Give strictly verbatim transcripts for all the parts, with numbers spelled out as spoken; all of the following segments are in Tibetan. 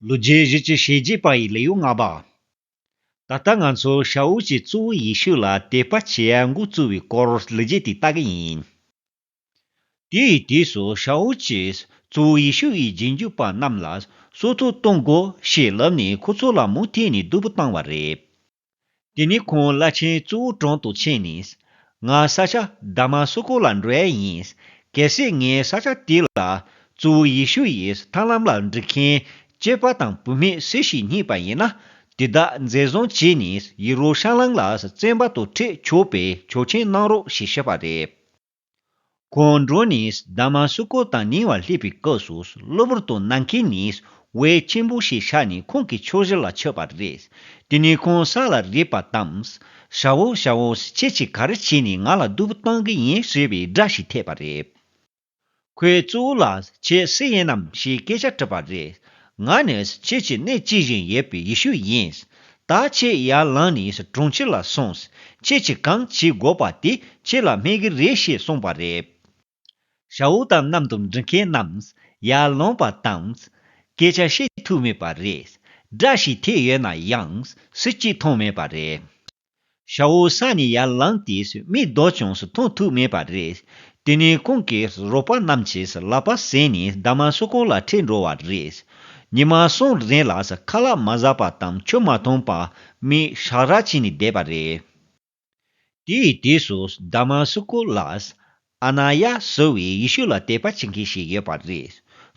ལོ་རྒྱུས་བཞི་བཅུ་ཞེ་བརྒྱད་པ་ཡི་ལེའུ་ལྔ་པ། ད་ལྟ་ང་ཚོ་ཤ་འུ་ཅི་གཙོ་བོ་ཡེ་ཤུ་ལ་དད་པ་བྱེད་ཡ་འགོ་བཙུགས་པའི་སྐོར་ལོ་རྒྱུས་དེ་ལྟ་གི་ཡིན། དེ་ཡི་དུས་སུ་ཤ་འུ་ཅིས་གཙོ་བོ་ཡེ་ཤུ་ཡི་རྗེས་འཇུག་པ་རྣམས་ལ་སྲོག་ཐོག་གཏོང་དགོས་ཞེས་ལབ་ནས་ཁོ་ཚོ་ལ་མུ་མཐུད་ནས་སྡུག་པོ་བཏང་བ་རེད། དེ་ནས་ཁོང་བླ་ཆེན་གཙོ་བོ་དྲུང་དུ་ཕྱིན་ནས། ང་ས་ཆ་དཱ་མ་སུ་ཀོ་ལ་འགྲོ་ཡ་ཡིན། གལ་སྲིད་ངས་ས་ཆ་དེ་ལ་གཙོ་བོ་ཡེ་ཤུ་ཡི་ཐར་ལམ་ལ་འགྲོ་མཁན་སྐྱེས་པ་དང་བུད་མེད་སུ་ཞིག་རྙེད་པ་ཡིན་ན། དེ་དག་འཛིན་བཟུང་བྱས་ནས་ཡེ་རུ་ཤ་ལམ་ལ་བཙོན་པ་དུ་ཁྲིད་ཆོག་པའི་ཆོག་མཆན་གནང་རོགས་ཞེས་ཞུས་པ་རེད། ཁོང་འགྲོ་ནས་དཱ་མ་སུ་ཀོ་དང་ཉེ་བར་སླེབས་པའི་སྐབས་སུ། གློ་བུར་དུ་ནམ་མཁའི་ནས་འོད་ཆེན་པོ་ཞིག་ཤར་ནས་ཁོང་གི་ཕྱོགས་བཞི་ལ་ཆགས་པ་རེད། དེ་ནས་ཁོང་ས་ལ་རེག་པ་དང་། ཤ་འུ་ཤ་འུ། ཁྱེད་ཀྱིས་ག་རེ་བྱས་ནས་ང་ལ་སྡུག་པོ་བཏང་གི་ཡིན་ཞེས་པའི་སྒྲ་ཞིག་ཐོས་པ་རེད། ཁོས་གཙོ་བོ་ལ་ཁྱེད་སུ་ཡིན་ནམ་ཞེས་སྐད་ཆ་དྲིས་པ་རེད། ང་ནི་ཁྱེད་ཀྱི་གནས་སྐྱེལ་བཞིན་ཡོད་པའི་ཡེ་ཤུ་ཡིན། ད་ཁྱེད་ཡར་ལངས་ནས་གྲོང་ཁྱེར་ལ་སོང་། ཁྱེད་ཀྱིས་གང་བྱེད་དགོས་པ་དེ་ཁྱེད་ལ་སྨྲས་ཀྱི་རེད་ཞེས་གསུངས་པ་རེད། ཤ་འུ་དང་མཉམ་དུ་འགྲོ་མཁན་རྣམས་ཡར་ལངས་པ་དང་། སྐད་ཆ་བཤད་ཐུབ་མེད་པ་རེད། སྒྲ་ཞིག་ཐོས་ཡོད་ན་ཡང་སུ་གཅིག་མཐོང་མེད་པ་རེད། ཤ་འུ་ས་ནས་ཡར་ལངས་ཏེ་མིག་ལྡོག་ཀྱང་མཐོང་ཐུབ་མེད་པ་རེད། དེ་ནས་ཁོང་གི་རོགས་པ་རྣམས་ཀྱིས་ལག་པ་བཟུང་ནས་དཱ་མ་སུ་ཀོ་ལ་ཁྲིད་འགྲོ་བ་རེད། ཉི་མ་གསུམ་རིང་ལ་ཁ་ལག་མ་ཟ་པ་དང་ཆུ་མ་འཐུང་པར་མིག་ཧྲག་ཧྲག་བྱས་ནས་བསྡད་པ་རེད། དེའི་དུས་སུ་དཱ་མ་སུ་ཀོ་ལ་ཨ་ན་ཡ་ཟེར་བའི་ཡེ་ཤུ་ལ་དད་པ་བྱེད་མཁན་ཞིག་ཡོད་པ་རེད།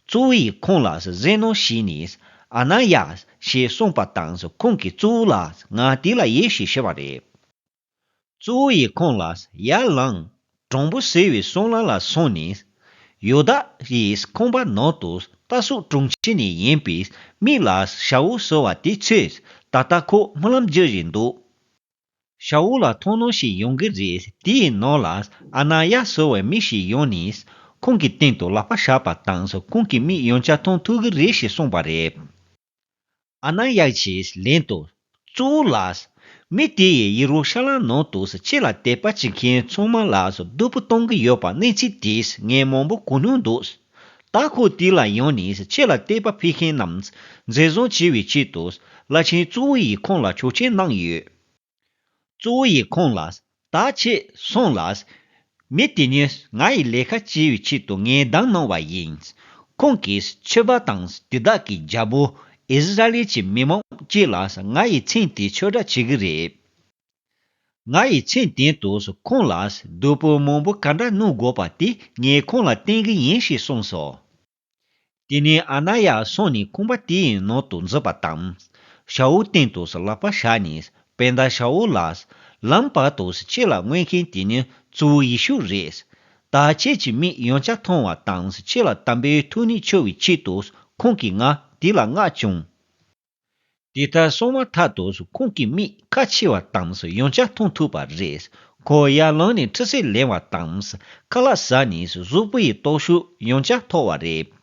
གཙོ་བོ་ཡིས་ཁོང་ལ་གཟིགས་གནང་ཞུས་ནས། ཨ་ན་ཡ་ཞེས་གསུངས་པ་དང་ཁོང་གིས་གཙོ་བོ་ལ་ང་དེ་ལ་ཡོད་ཞེས་ཞུས་པ་རེད། གཙོ་བོ་ཡིས་ཁོང་ལ་ཡར་ལངས། དྲང་པོ་ཟེར་བའི་གསུང་ལམ་ལ་སོང་ནས། ཡུ་དཱ་ཡི་ཁང་པ་ནང་དུ་རྟ་སོག་གྲོང་ཁྱེར་ནས་ཡིན་པའི་མི་ལ་ཤ་འུ་ཟེར་བ་དེ་འཚོལ། ད་ལྟ་ཁོ་སྨོན་ལམ་རྒྱག་བཞིན་འདུག་ཤ་འུ་ལ་མཐོང་སྣང་ཞིག་ཡོང་གི་རེད། དེའི་ནང་ལ་ཨ་ན་ཡ་ཟེར་བའི་མི་ཞིག་ཡོང་ནས་ཁོང་གི་སྟེང་དུ་ལག་པ་བཞག་པ་དང་ཁོང་གི་མིག་ཡང་བསྐྱར་མཐོང་ཐུབ་ཀྱི་རེད་ཞེས་གསུངས་པ་རེད། ཨ་ན་ཡ་གིས་ལན་དུ། གཙོ་བོ་ལགས། མི་དེ་ཡིས་ཡེ་རུ་ཤ་ལམ་ནང་དུ་ཁྱེད་ལ་དད་པ་བྱེད་མཁན་ཚང་མ་ལ་སྡུག་པོ་གཏོང་གི་ཡོད་པ་གནས་ཚུལ་དེ་ངས་མང་པོ་གོ་མྱོང་འདུག་ད་ཁོ་དེ་ལ་ཡོང་ནས་ཁྱེད་ལ་དད་པ་ཕུལ་མཁན་རྣམས་འཛིན་བཟུང་བྱེད་པའི་ཆེད་དུ་བླ་ཆེན་གཙོ་བོ་ཡིས་ཁོང་ལ་ཆོག་མཆན་གནང་ཡོད། གཙོ་བོ་ཡིས་ཁོང་ལ། ད་ཁྱེད་སོང་ལ། མི་དེ་ནི་ང་ཡི་ལས་ཀ་བྱེད་པའི་ཆེད་དུ་ངས་བདམས་གནང་བ་ཡིན། ཁོང་གིས་ཁྱོད་པ་དང་དེ་དག་གི་རྒྱལ་པོ་ཨིསི་ར་ཨེལ་གྱི་མི་མང་བཅས་ལ་ང་ཡི་མཚན་དེ་ཆོས་སྒྲ་བྱེད་ཀྱི་རེད། ང་ཡི་མཚན་སྟེང་དུ་ཁོང་ལ་སྡུག་པོ་མང་པོ་ག་འདྲ་གནང་དགོས་པ་དེ་ངས་ཁོང་ལ་བསྟན་གྱི་ཡིན་ཞེས་གསུངས་སོ། དེ་ནས་ཨ་ན་ཡ་སོང་ནས་ཁང་པ་དེའི་ནང་དུ་འཛུལ་བ་དང་། ཤ་འུ་སྟེང་དུ་ལག་པ་བཞག་ནས་དཔེ་ཟླ་ཤ་འུ་ལ། ལམ་བར་དུ་ཁྱེད་ལ་མངོན་མཁན་དེ་ནི་གཙོ་བོ་ཡེ་ཤུ་རེད། ད་ཁྱེད་ཀྱི་མིག་ཡང་བསྐྱར་མཐོང་བ་དང་ཁྱེད་ལ་དམ་པའི་ཐུགས་ཉིད་འཆར་བའི་ཆེད་དུ་ཁོང་གིས་ང་དེ་ལ་མངགས་བྱུང་། དེ་ལྟར་གསུངས་མ་ཐག་ཏུ་ཁོང་གི་མིག་ཁ་ཕྱེ་བ་དང་ཡང་བསྐྱར་མཐོང་ཐུབ་པ་རེད། ཁོ་ཡར་ལངས་ནས་ཁྲི་སེར་ལེན་པ་དང་ཁ་ལག་ཟ་ནས་གཟུགས་པོ་ཡི་སྟོབས་ཤུགས་ཡང་བསྐྱར་ཐོབ་པ་རེད།